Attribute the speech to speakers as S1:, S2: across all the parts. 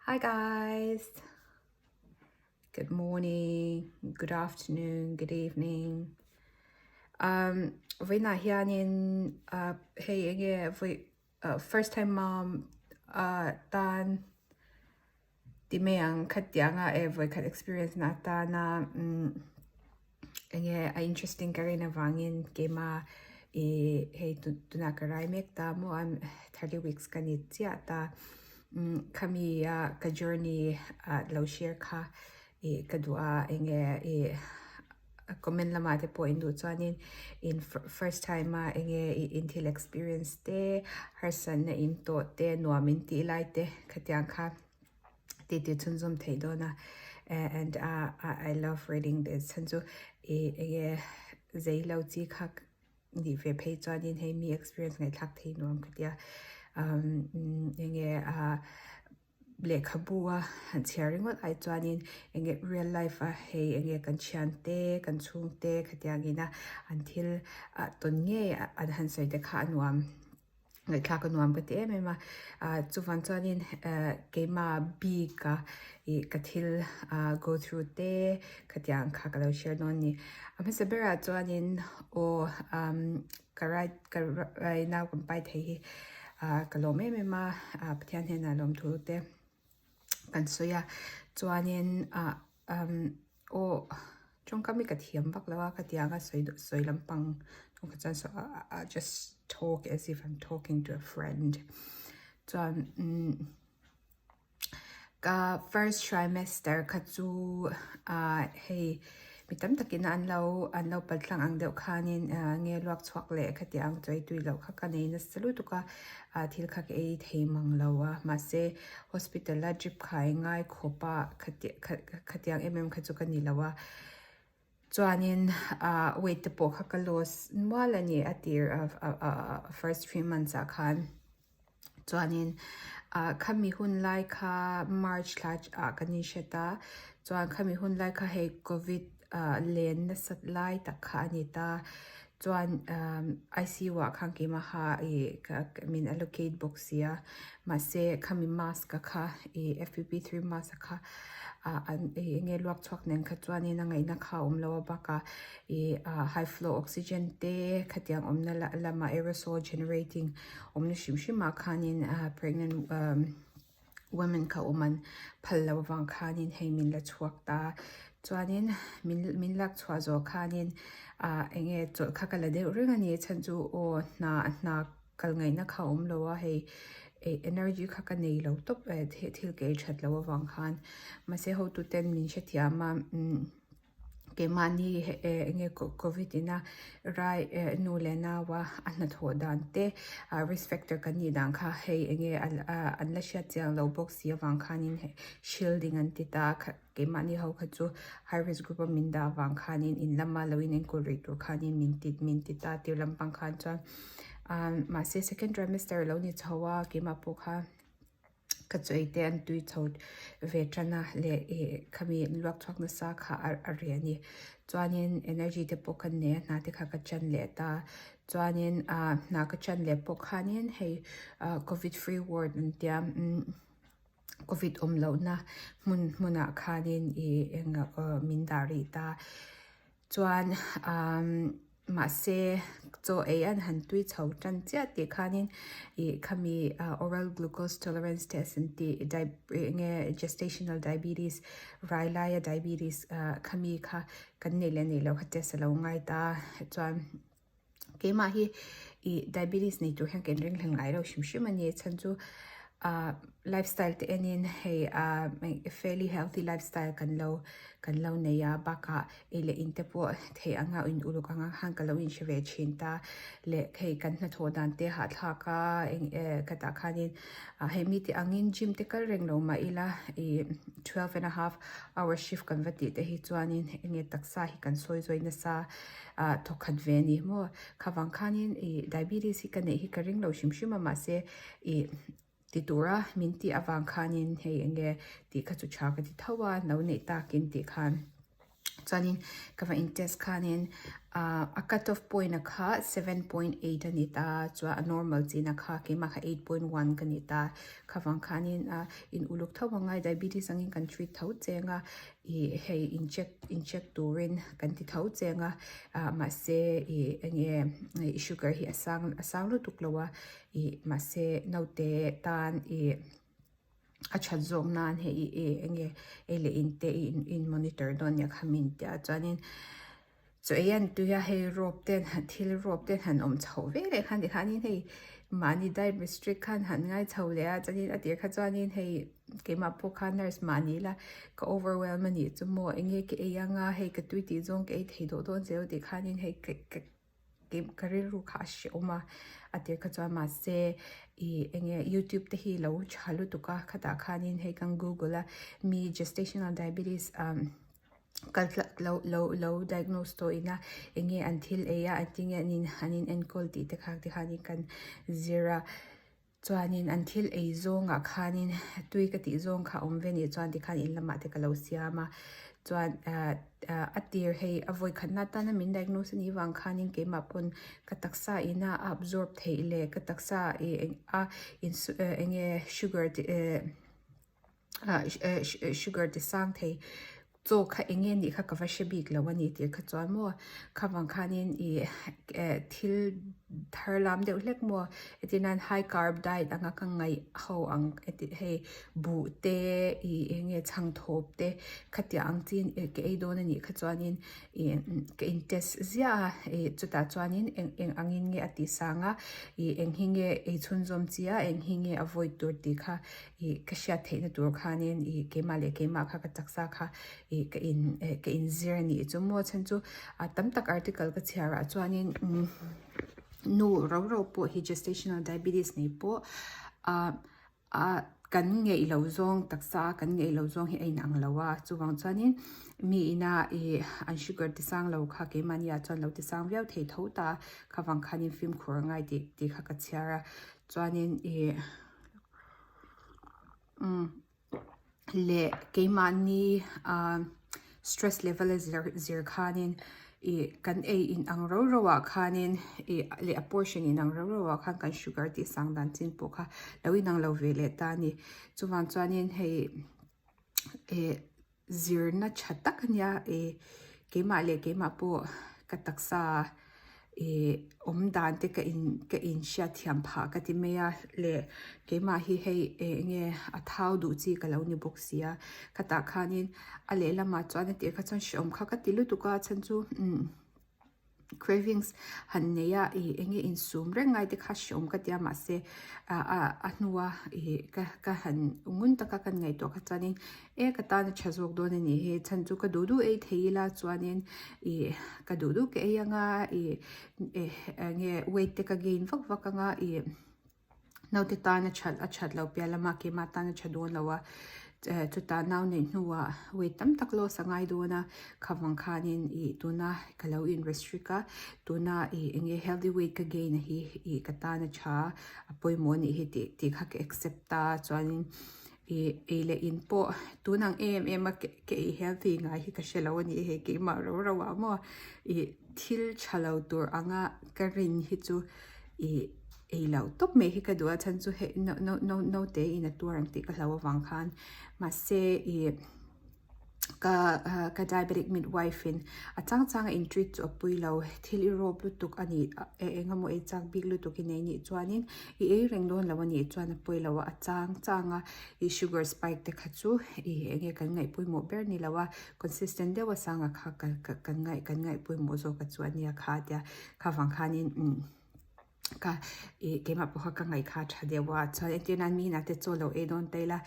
S1: Hi guys. Good morning, good afternoon, good evening. Um, vawiinah hianin uh, hei enge vawi uh, first time mom uh, tan ti mai ang khatianga e vawikhat experience na atana um, enge a interesting ka rin avangin keima i hei tuna ka rai mek ta maw I'm 30 weeks ka ni chiah ta um, khami a ka journey uh, lo share kha i ka duh a enge i comment lamah te pawh in duh chuanin in first time a enge i in thil experience te harsatna in tawh te nuam in tih lai te khatiang kha ti ti chhunzawm theih dawn a and uh, I love reading this chhan chu i enge zei lo chi kha nih ve phei chuanin hei mi experience ngaihthlak thei nuam ka tia um enge uh, lehkhabu a han chhiar ringawt ai chuanin enge real life a hei enge kan thian te kan chhung te khatiangin a an thil ah tawn ngei an han sawi te kha a nuam ngaihthlak a nuam ka ti em em a ah chuvang chuanin eh keima bik a ih ka thil ah go through te khatiang kha ka lo share dawn a ni a hmasa berah chuanin aw umm ka rai ka rai nau kan pai thei hi ah ka lawm em em a ah Pathian hnenah lawmthu te kan sawi a chuanin ah umm aw tawngkam hi ka thiam vak lo a khatiang a sawi sawi lampang kha chuan ah just talk as if I'm talking to a friend chuan umm ka first trimester kha chu ah hei mi tam takin an lo an lo pal tlang ang deuh khanin ah nge luak chhuak leh khatiang chawi tui loh kha ka nei nasa lutuk a ah thil kha ka ei thei mang lo a mahse hospital a drip khai ngai khawp a khatiang em em kha chu ka ni lo a chuanin ah weight te pawh kha ka loss mual a ni a tir ah first 3 months ah khan. Chuanin ah khami hun lai kha March thla ah kan inhret a chuan khami hun lai kha hei covid ah len nasat lai tak kha a ni ta chuan umm I_C_U ah khan keimah ih min allocate bawk sia mahse khami mask a kha ih F_P_P 3 mask a kha ah an ih enge luak chhuak nen kha chuanin a ngaihna kha a awm lo a bakah ih ah high flow oxygen te khatiang awmna lamah aerosol generating awmna hrim hrim ah khanin ah pregnant umm women kha awm an phal loh avang khanin hei min la chhuak ta chuanin min min lak chhuah zawh khanin ah enge chawlh kha ka la deuh reng a ni chhan chu aw hna hna kal ngaihna kha a awm lo a hei eh energy kha ka nei lo tawp eh thil ka ei that loh avang khan mahse hotu ten min hrethiam a umm keimahni eh enge covid ina rai eh nu leh nau a a hnathawh dan te ah risk factor kan nih dan kha hei enge an la hriat chiang lo bawk si avang khanin shielding an ti ta a keimahni ho kha chu high risk group a min dah avang khanin in lama lo in enkawl rih tur khanin min ti min ti ta tir lampang khan chuan ah mahse second trimester a lo ni chho a keimah pawh kha ka chawi te an tui chho ve tan a leh ih khami luak chhuak nasa kha a reh a ni chuanin energy te pawh ka nei a hna te kha ka chan leh ta chuanin ah hna ka chan leh pawh khanin hei ah covid free ward an tia umm covid awm lohna hmun hmunah khanin ih eng ah min dah rih ta chuan umm mahse chaw ei an han tui chho tan chiah tih khanin ih khami ah oral glucose tolerance test an tih eng nge gestational diabetes rai laia diabetes ah khami kha kan neih leh neih loh kha test a lo ngai ta chuan keimah hi ih diabetes nei tur hian ka inring hleng ngai lo hrim hrim a ni chhan chu ah lifestyle te enin hei ah fairly healthy lifestyle kan lo kan lo nei a bakah ei leh in te pawh theih anga in uluk anga khan ka lo inhre ve thin ta leh hei kan hnathawh dan te hahthlak a eng eh ka tah khanin ah hei mite angin gym te kal reng lo mah ila ih 12 and a half hour shift kan va tih te hi chuanin enge taksa hi kan sawi zawi nasa ah thawkhat ve a ni maw khavang khanin ih diabetes hi ka neih hi ka ring lo hrim hrim a mahse ih ti tura min tih avang khanin hei enge tih kha chu tha ka ti tho a no neih takin tih khan chuanin ka va in test khanin. A cut off point a kha 7.8 a ni ta chuan a normal chin a kha keimah kha 8.1 ka ni ta. Khavang khanin in uluk tho angai diabetes angin kan treat tho cheng a ih hei in check in check turin kan ti tho cheng a mahse ih enge i sugar hi a sang a sang lutuk lo a ih mahse naute tan ih a that zawk nan hei ih ih enge ei leh in te i in monitor dawn nia kha min tia chuanin chaw ei an tui a hei rawp te an han thil rawp te an han awm chhoh ve leh khan tikhanin hei mahni diet restrict khan han ngai chho leh a chuanin a tir kha chuanin hei keimah pawh khan nurse mahni ila ka overwhelm a nih chu maw enge ka ei anga hei ka tui tih zawng ka ei thei dawh dawn zel tih khanin hei ka ka ka rilru kha a hrehawm a a tir kha chuan mahse ih enge youtube te hi lo tha lutuk a khatah khanin hei kan google a mi gestational diabetes ah kal tlat lo lo lo diagnose tawh ina enge an thil ei a engtin nge an in an in enkawl tih te kha tikhanin kan zir a. Chuanin an thil ei zawngah khanin tui ka tih zawng kha a awm ve nih chuan tikhan in lamah te ka lo siam a, chuan ah ah a tir hei a vawi khatna atana min diagnose a nih vang khanin keimah pawn ka taksa ina a absorb theih leh ka taksa ih eng a eng nge sugar tih eh ah eh sugar ti sang thei chaw kha eng nge nih kha ka va hre bik lo a ni tih kha chuan maw khavang khanin ih eh thil thar lam deuh hlek maw heti nan high carb diet anga ka ngaih ho ang heti hei buh te ih eng nge chhangthawp te khatiang ang chin ka ei dawn a nih kha chuanin ih ka in test ziah a ih chutah chuanin eng eng angin nge a tih sang a ih eng hi nge ei chhunzawm chi a eng hi nge avoid tur tih kha ih ka hriat theihna tur khanin ih keimah leh keimah kha ka taksa kha ih ka in eh ka inzir a nih chu maw chhan chu ah tam tak article ka chhiar ah chuanin umm nu ro ro pawh hi gestational diabetes nei pawh ah ah kan ngeih loh zawng taksa a kan ngeih loh zawng hi a inang lo a chuvang chuanin mi ina ih an sugar ti sang lo kha keimahni ah chuan lo ti sang viau thei tho ta khavang khanin fimkhur a ngai tih tih kha ka chhiar a chuanin ih. Umm leh keimahni ah stress level a zir zir khanin ih kan ei in ang rau rau ah khanin ih leh a portion in ang rau rau ah khan kan sugar tih sang dan chin pawh kha lo inang lo ve leh ta a ni chuvang chuanin hei eh. Zirna tha tak a nia ih keimah leh keimah pawh ka taksa ih awm dan te ka in ka in hriat thiam phah ka ti mai a leh keimah hi hei eng nge a thau duh chi ka lo ni bawk si a khatah khanin a lehlamah chuan a tirh kha chuan hrehawm kha ka ti lutuk a chhan chu umm. Cravings han nei a ih eng nge insum reng ngai te kha hreawm ka tia mahse ah ah a hnua ih ka ka han ngun taka kan ngaihtuah kha chuanin e ka tan a tha zawk dawn a nih hi chhan chu ka duh duh ei thei ila chuanin ih ka duh duh ka ei anga ih eh eng nge weight te ka gain vak vak anga ih. Naute tan a that a that loh piah lama keimah tan a tha dawn lo a chutah nau neih hnuah weight tam tak loss a ngai dawn a khavang khanin ih tuna ka lo in restrict a tuna ih eng nge healthy weight ka gain a hi ih ka tan a tha a pawimawh a nih hi tih tih kha ka accept a chuanin ih ei leh in pawh tun ang em em a ka ei healthy ngai hi ka hre lo a nih hei keimah rau rau ah maw ih thil tha lo tur anga ka rin hi chu ih ei loh tawp mai hi ka duh a chhan chu hei no no no naute in a tuar ang tih ka hlau avang khan mahse ih ka ka diabetic midwife in a chang chang a in treat chu a pui lo thil i rawp lutuk a nih eng emaw ei chak bik lutuk i nei nih chuanin i ei reng dawn lo a nih chuan a pawi lo a a chang chang a ih sugar spike te kha chu ih eng nge kan ngaih pawimawh ber ni lo a consistent deuh a sanga kha ka ka kan ngaih kan ngaih pawimawh zawk a chu a nia kha tia kha vang khanin umm. Ka ih keimah pawh kha ka ngaih kha a tha deuh a chuan entir nan mi inah te chaw lo ei dawn ta ila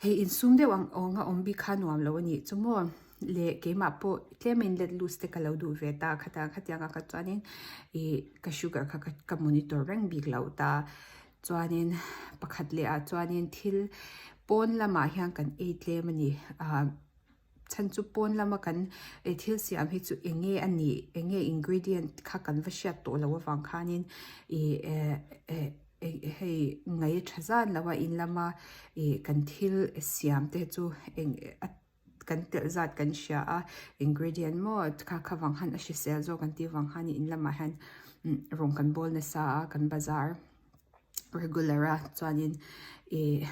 S1: hei insum deuh ang awng a awm bik kha nuam lo a nih chu maw leh keimah pawh tlem in let loose te ka lo duh ve ta khatah khatiang ah kha chuanin ih ka sugar kha ka monitor reng bik lo ta chuanin pakhat leh ah chuanin thil pawn lamah hian kan ei tlem a ni ah. Chhan chu pawn lama kan thil siam hi chu eng nge a nih eng nge ingredient kha kan va hriat tawh loh avang khanin ih eh eh hei ngaih a tha zan lo a in lama ih kan thil siam te chu eng a. kan telh zat kan hria a ingredient maw kha kha vang khan a hrisel zawk an tih vang khan in lamah hian rawng kan bawl nasa a kan bazar regular a chuanin ih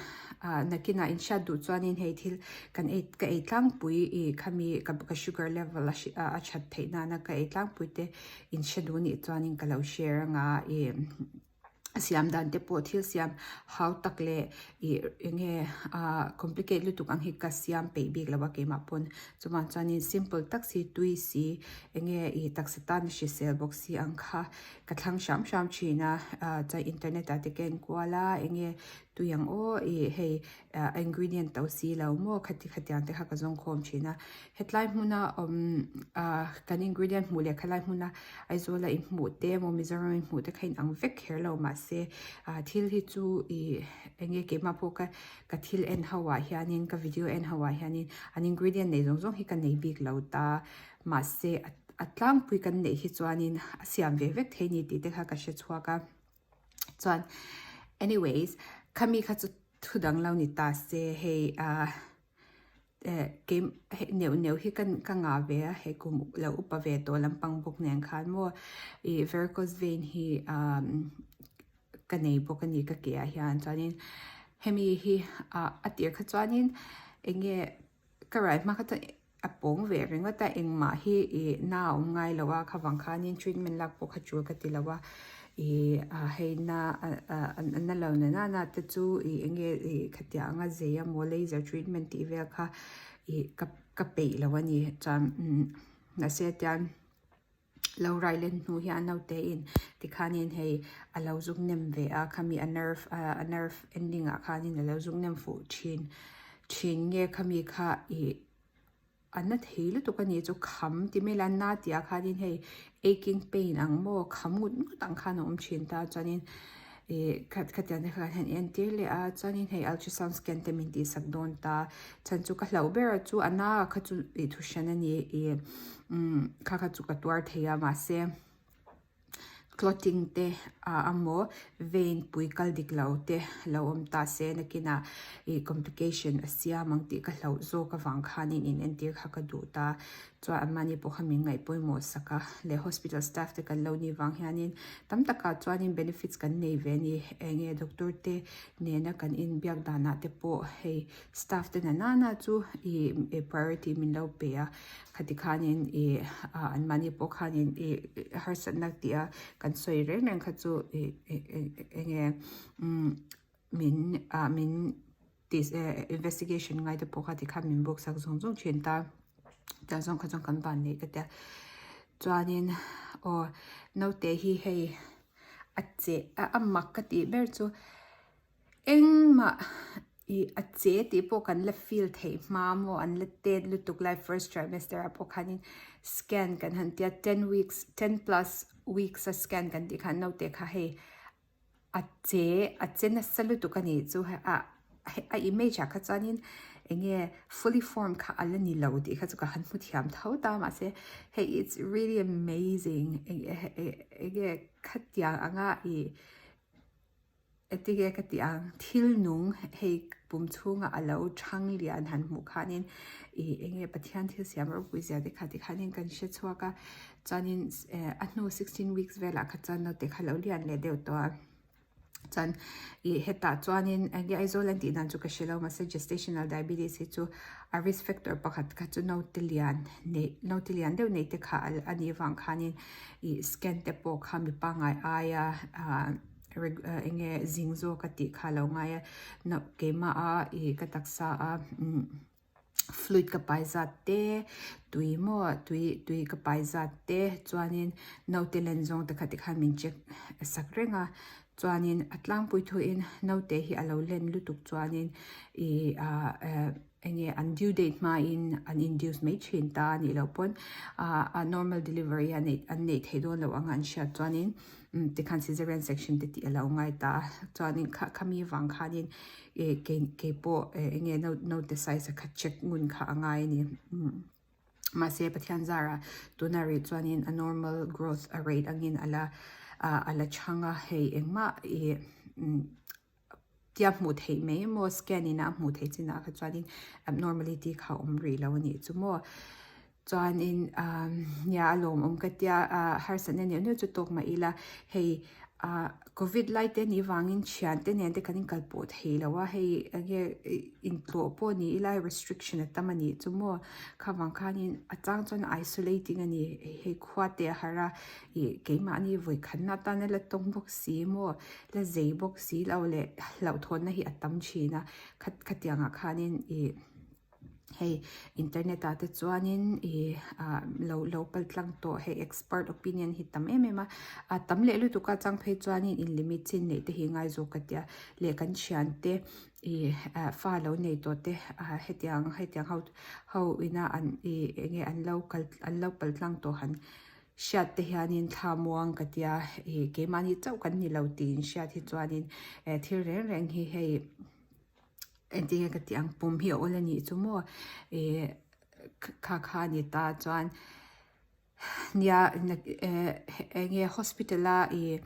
S1: ah nakinah in hriat duh chuanin hei thil kan ei ka ei tlangpui ih khami ka sugar level a a that theih nana ka ei tlangpui te in hre duh anih chuanin ka lo share anga ih. A siam dan te pawh thil siam hau tak leh ih eng nge ah complicate lutuk ang hi ka siam peih bik lo a keimah pawn chuvang chuanin simple tak si tui si eng nge ih taksa tan hrisel bawk si ang kha ka thlang hram hram thin a ah chuan internet ah te ka enkual a eng nge tui ang aw ih hei ah ingredient to si lo maw khati khatiang te kha ka zawng khawm thin a hetlai hmuna awm ah kan ingredient hmuh leh khalai hmuna Aizawla inhmuh te emaw Mizoram inhmuh te kha inang vek kher lo mahse ah thil hi chu ih eng nge keimah pawh ka ka thil en ho ah hianin ka video en ho ah hianin an ingredient nei zawng zawng hi ka nei bik lo ta mahse a tlangpui kan neih hi chuanin a siam ve vek thei ni tih te kha ka hre chhuak a chuan anyways khami kha chu thu dang lo ni ta se hei ah. Eh kei hei neuh neuh hi ka ka ngah ve a hei kum lo upa ve tawh lampang bawk nen khan maw ih varicose vein hi umm ka nei bawk a ni ka ke ah hian chuanin hemi hi ah a tir kha chuanin eng nge ka rai hma kha chuan a pawng ve ringawt a engmah hi ih na a awm ngai lo a kha vang khanin treatment lak pawh kha tul ka ti lo a ih ah hei na ah na lo na na na te chu ih eng nge ih khatiang anga zei emaw laser treatment tih vel kha ih ka ka peih lo a ni chuan umm mahse tian lo rai len hnu hian naute in tikhanin hei a lo zuk nem ve a khami a nerve ah a nerve ending ah khanin a lo zuk nem fuh thin thin nge khami kha ih. A na thei lutuk a ni chu kham ti mai la na tih ah khanin hei aching pain ang maw kham ngut ngut ang khan a awm thin ta chuanin ih khatiang te khan han entir leh a chuanin hei ultrasound scan te min tih sak dawn ta chhan chu ka hlauh ber a chu a na kha chu ih thu hran a ni ih umm kha kha chu ka tuar thei a mahse. Clothing te ah amaw vein pui kal dik lo te lo awm ta se nakinah ih complication a siam ang tih ka hlauh zawk avang khanin in entir kha ka duh ta chuan anmahni pawh kha min ngaih pawimawh sak a leh hospital staff te kan lo nih vang hianin tam takah chuanin benefits kan nei ve a ni eng nge doctor te nena kan inbiak danah te pawh hei staff te na nana chu ih priority min lo pe a. Khati khanin ih ah anmahni pawh khanin ih harsatna tih a kan sawi reng reng kha chu ih eng nge umm min ah min tih investigation ngai te pawh kha tikhan min book sak zung zung thin ta tiang zawng kha chuan kan van neih ka tia chuanin aw naute hi hei a che a mak ka tih ber chu engmah. Ih a che tih pawh kan la feel theih hma maw an la tet lutuk lai first trimester ah pawh khanin scan kan han tia ten weeks ten plus weeks a scan kan tih khan naute kha hei a che a che nasa lutuk a nih chu ah a image ah kha chuanin eng nge fully form kha a la ni lo tih kha chu ka han hmu thiam tho ta mahse hei it's really amazing eng nge khatiang anga ih. Engtinge ka tih ang, thil nung hei pum chhunga a lo thang lian han hmuh khanin ih eng nge Pathian thil siam ropui zia te kha tikhanin kan hre chhuak a, chuanin a hnu sixteen weeks velah kha chuan naute kha lo lian leh deuh tawh a, chuan ih hetah chuanin eng nge Aizawl an tih dan chu ka hre lo mahse gestational diabetes hi chu a risk factor pakhat kha chu naute lian neih naute lian deuh neih te kha a nih vang khanin ih scan te pawh kha mi pangngai aia ah. Eng nge zing zawk a tih kha a lo ngai a keimah a ih ka taksa a umm fluid ka pai zat te tui maw tui tui ka pai zat te chuanin naute len zawng te kha tikhan min check sak reng a chuanin a tlangpui thuin naute hi a lo len lutuk chuanin ih ah Eng nge an due date hmain an induce mai thin ta a nih loh pawn a normal delivery a neih an neih theih dawn loh anga an hriat chuanin tikhan caesarean section te tih a lo ngai ta a chuanin kha khami vang khanin ih kei kei pawh eng nge naute size a kha check ngun kha a ngai a ni mahse Pathian zara tuna rih chuanin a normal growth a rate angin a la a la chhang a hei engmah ih. Tia hmuh theih mai maw scan in a hmuh theih chinah kha chuanin abnormality kha a awm rih lo a nih chu maw. Chuanin umm nia a lawmawm ka tia ah harsatna neuh neuh chu tawk mah ila hei ah covid lai te nih vangin thiante nen te kan inkal pawh thei lo a hei enge intlawh pawh ni ila restriction a tam a nih chu maw. Kha vang khanin a chang chuan isolating a ni hei khua te a har a ih keimahni vawi khatna atana la tawng bawk si maw la zei bawk si lo leh hlauhthawnna hi a tam thin a khat khatiangah khanin ih hei internet ah te chuanin ih ah lo lo pal tlang tawh hei expert opinion hi tam em em a a tam leh lutuk a chang phei chuanin in limit chin neih te hi ngai zawk ka tia leh kan thiante ih ah fa lo nei tawh te ah hetiang hetiang ho ho ina an ih eng nge an lo kal an lo pal tlang tawh han Hriat te hianin thla muang ka tia ih keimahni chauh kan ni lo tiin hriat hi chuanin eh thil reng reng hi hei engtin nge ka tih ang pum hi a awl a nih chu maw ih kha kha a ni ta chuan nia eh eng nge hospital a ih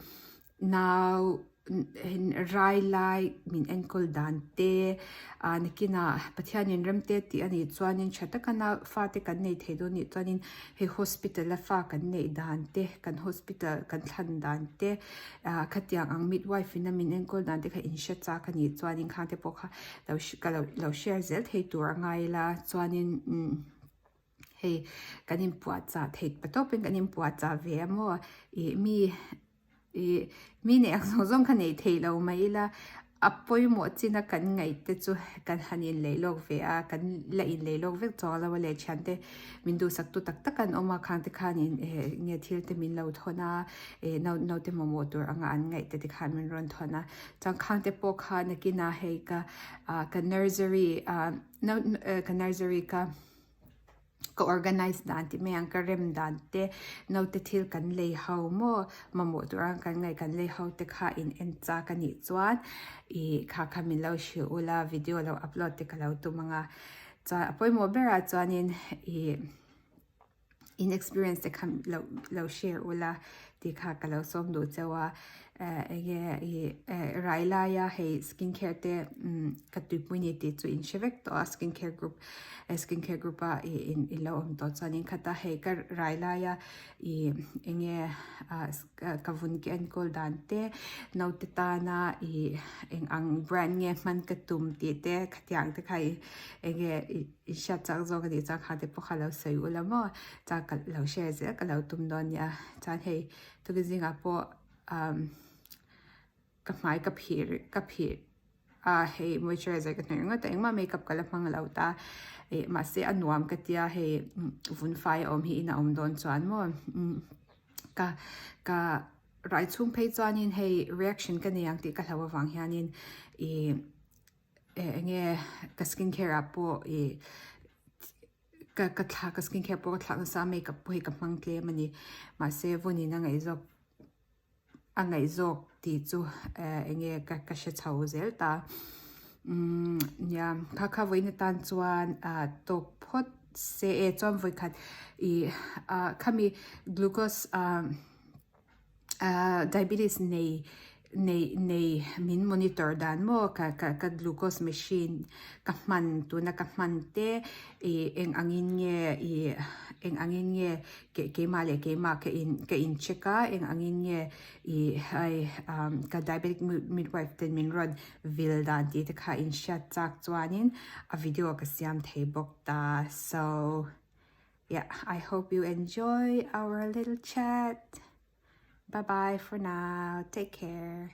S1: nau rai lai min enkawl dan te ah nakinah Pathianin rem te tih a nih chuanin tha taka nau fate kan nei thei dawn nih chuanin hei hospital a fa kan neih dan te kan hospital kan thlan dan te ah khatiang ang midwife in a min enkawl dan te kha in hre chak a nih chuanin khang te pawh kha lo ka lo lo share zel thei tur a ngai ila chuanin umm hei kan inpuahchah theih pa tawpin kan inpuahchah ve a maw ih mi ih mi neih ang zawng zawng kha neih theih lo mai ila a pawimawh chin a kan ngaih te chu kan han inlei lawk ve a kan la inlei lawk vek chuang lo a leh thiante min duhsak tu tak tak an awm a khang te khanin eh nge thil te min lo thawn a ih naute mamawh tur anga an ngaih te te khan min rawn thawn a chuan khang te pawh kha nakinah hei ka ah ka nursery ah ka nursery ka ka organize dan tih mai ang ka rem dan te naute thil kan lei ho maw mamawh tur ang kan ngaih kan lei ho te kha in en chak a nih chuan ih kha kha min lo hrilh ula video lo upload te ka lo tum ang a chuan a pawimawh berah chuanin ih. In experience te kha lo lo share ula tih kha ka lo sawm duh cheu a eh enge ih eh rai laia hei skin care te umm ka tuipui ni tih chu in hre vek tawh a skin care group eh skin care group a ih in in lo awm tawh chuanin khata hei ka rai laia ih enge ah ka vun ki enkawl dan te naute tana ih eng ang brand nge hman ka tum tih te khatiang te kha ih enge ih. I hriat chak zawk a nih chuan kha te pawh kha lo sawi ula maw chuan ka lo share zel ka lo tum dawn nia chuan hei tukin zingah pawh umm ka hmai ka phih ka phih a hei moisturizer ka hnawih ringawt a engmah makeup ka la hmang lo ta ih mahse a nuam ka tia hei vun fai a awm hi in a awm dawn chuan maw umm ka ka rai chhung phei chuanin hei reaction ka nei ang tih ka hlauh avang hianin ih. Eh enge ka skin care ah pawh ih ka ka thla ka skin care pawh ka thlak nasa a makeup pawh hi ka hmang tlem a ni mahse vawiin a ngaih zawk a ngaih zawk tih chu eh enge ka ka hre chho zel ta umm nia kha kha vawiin atan chuan ah tawk phawt se e chuan vawikhat ih ah khami glucose ah. Ahh diabetes nei nei nei min monitor dan maw ka ka ka glucose machine ka hman tuna ka hman te ih eng angin nge ih eng angin nge keh keimah leh keimah ka in ka in check a eng angin nge ih hei ah ka diabetic midwife ten min rawn vil dan tih te kha in hriat chak chuanin a video ka siam thei bawk ta so. Yeah, I hope you enjoy our little chat. Bye bye for now. Take care.